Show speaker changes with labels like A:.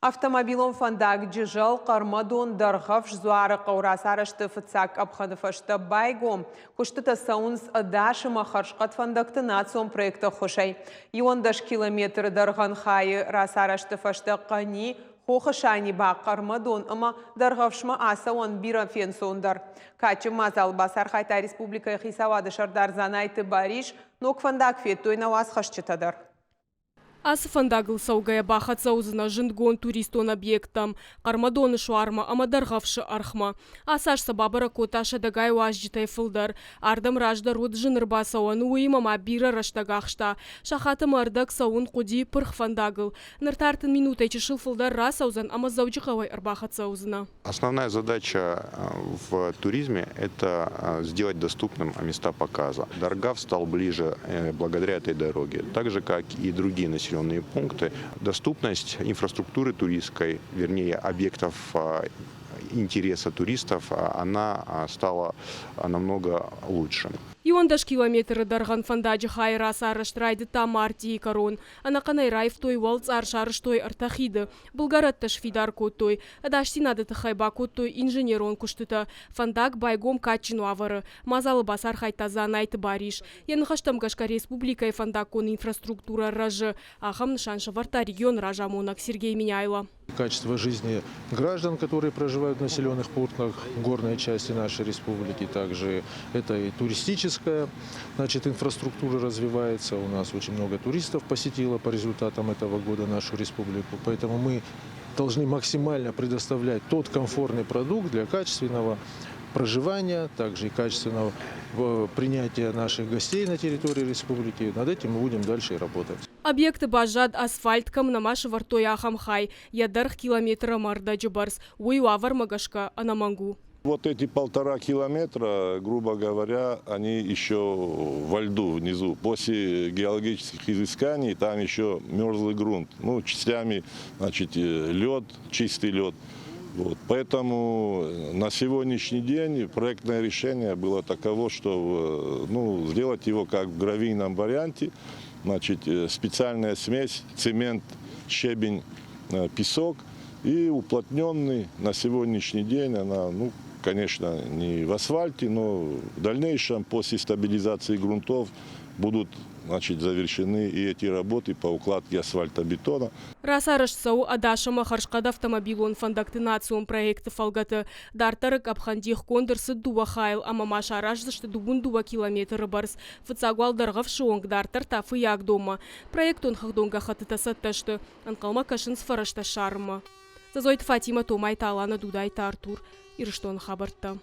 A: Автомобилон фӕндаг Джызӕл, Хъӕрмӕдон, Дӕргъӕвс, Дзуарыхъӕу рацарӕзты фыццаг къӕпхӕны фӕстӕ байгом. Куыстытӕ цӕуынц ӕдас ӕмӕ хӕрзхъӕд фӕндӕгты национ проекты ӕххуысӕй. 11 километры дӕргъӕн хайы рацарӕзты фӕстӕ Хъӕни, Хохы Саниба, Хъӕрмӕдон ӕмӕ Дӕргъӕвсмӕ ацӕуӕн бирӕ фенцондӕр. Кадджын мадзалы бацархайдта республикӕйы хицауады сӕрдар Дзанайты Барис. Ног фӕндаг федтой нӕ уацхӕсджытӕ дӕр.
B: Ацы фӕндагыл цӕугӕйӕ бахӕццӕ уыдзынӕ зындгонд туристон объекттӕм, Хъӕрмӕдоны суармӕ ӕмӕ Дӕргъӕвсы ӕрхмӕ. Ацы аз сӕ бабӕрӕг кодта сӕдӕгай уазджытӕй фылдӕр. Ардӕм раздӕр уыд зын ӕрбацӕуӕн, уыимӕ ма бирӕ рӕстӕг ахста. Сахат ӕмӕ ӕрдӕг цӕуын хъуыди пырх фӕндагыл. Ныр та 30 минутӕй чысыл фылдӕр рацӕудзӕн ӕмӕ Дзӕуджыхъӕуӕй ӕрбахӕццӕ уыдзынӕ.
C: Основная задача в туризме – это сделать доступным места показа. Даргавс стал ближе благодаря этой дороге, так же, как и другие населенные пункты. Доступность инфраструктуры туристской, вернее, объектов интереса туристов, она стала намного лучше.
B: 11 километры дӕргъӕн фӕндаджы хайы рацарӕзт райдыдта мартъийы кӕрон. Ӕнӕхъӕнӕй раивтой уӕлцъар, сарӕзтой ӕртӕ хиды, былгӕрӕттӕ сфидар кодтой, ӕдасдзинады тыххӕй бакодтой инженерон куыстытӕ. Фӕндаг байгом кадджын уавӕры. Мадзалы бацархайдта Дзанайты Барис. Йӕ ныхӕстӕм гӕсгӕ республикӕйы фӕндаггон инфраструктурӕ рӕзы. Ахӕм нысан сӕвӕрдта регионы разамонӕг Сергей Меняйло.
D: Качество жизни граждан, которые проживают в населенных пунктах горной части нашей республики, также это и туристическая, значит, инфраструктура развивается. У нас очень много туристов посетило по результатам этого года нашу республику. Поэтому мы должны максимально предоставлять тот комфортный продукт для качественного проживания, также и качественного принятия наших гостей на территории республики. Над этим мы будем дальше и работать.
B: Объекты баззад асфальт кӕм нӕма сӕвӕрдтой, ахӕм хай. Йӕ дӕргъ километр ӕмӕ ӕрдӕджы бӕрц. Уый уавӕрмӕ гӕсгӕ ӕнӕмӕнг у.
E: Вот эти полтора километра, грубо говоря, они еще во льду внизу. После геологических изысканий там еще мерзлый грунт. Ну, частями, значит, лед, чистый лед. Вот. Поэтому на сегодняшний день проектное решение было таково, что, ну, сделать его как в гравийном варианте. Значит, специальная смесь, цемент, щебень, песок и уплотненный на сегодняшний день она, ну, конечно, не в асфальте, но в дальнейшем после стабилизации грунтов будут, значит, завершены и эти работы по укладке асфальтобетона.
B: Рацарӕзт цӕуы ӕдас ӕмӕ хӕрзхъӕд автомобилон фӕндӕгты национ проекты фӕлгӕты. Дарддӕры къӕпхӕн дихгонд ӕрцыд дыууӕ хайыл ӕмӕ ма сараздзысты 22 километры бӕрц. Фыццаг уал Дӕргъӕвсы онг, дарддӕр та Фыййагдонмӕ. Проектон хыгъдон гӕххӕттытӕ цӕттӕ сты. Ӕнхъӕлмӕ кӕсынц фӕрӕзтӕ ссарынмӕ. Зозойты Фатимӕ, Томайты Алана, Дудайты Артур. Ирыстоны хабӕрттӕ.